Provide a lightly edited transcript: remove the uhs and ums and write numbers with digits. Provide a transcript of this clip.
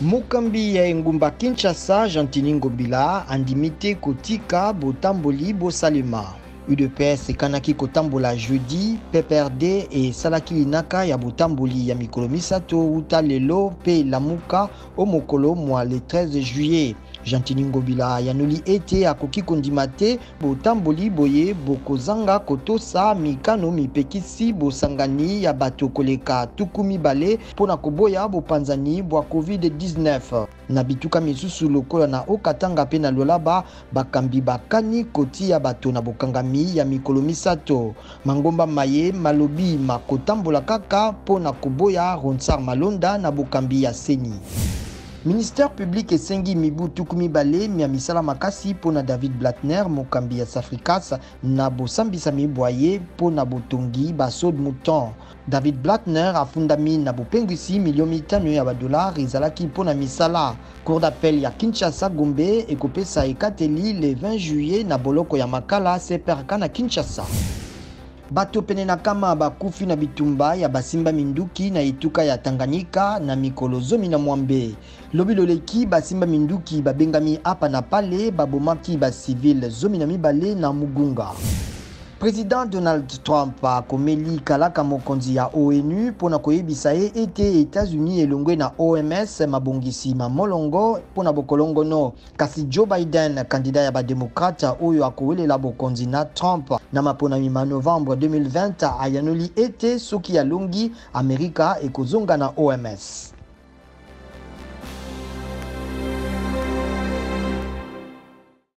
Mokambi ya engumba Kinshasa, Gentiny Ngobila, andimi te kotika botamboli bosalema. Udps ekanaki kotambola jeudi, PPRD esalaki linaka ya botamboli ya mikolo misato wuta lelo mpe Lamuka o mokolo mwa le 13 juillet. Gentiny Ngobila ayanoli ete akoki kondima te botamboli boye bokozanga kotosa mikano mipekisi bosangani ya bato koleka 20 mpo na koboya bopanzani bwa Covid-19. Na bituka misusu lokola na Haut-Katanga mpe na Lualaba, bakambi bakani kotiya bato na bokangami ya mikolo misato. Mangomba maye malobi makotambola kaka mpo na koboya Ronsard Malonda na bokambi ya CENI. Ministère public esengi mibu 20 mya misala makasi mpo na David Blattner, mokambi ya Safricas, na bosambisami bwa ye mpo na botongi ba saut de mouton. David Blattner afundami na bopengwisi milio 5 ya ba dollars ezalaki mpo na misala. Cour d'appel ya Kinshasa Gombe ekopesa ekateli le 20 juillet na boloko ya Makala CPRK na Kinshasa. Bato pene na kama bakufi na bitumba ya basimba minduki na etuka ya Tanganyika na mikolo 16. Lobi loleki, basimba minduki babengami apa na pale babomaki ba civil 12 na Mugunga. President Donald Trump akomeli kalaka mokonzi ya ONU mpo na koyebisa ye ete Etats-Unis elongwe na OMS mabongisi ma molongo mpo na bokolongono. Kasi Joe Biden, candidat ya ba democrate oyo akowelela bokonzi na Trump na maponami ma novembre 2020, ayanoli ete soki alongi, Amerika ekozonga na OMS.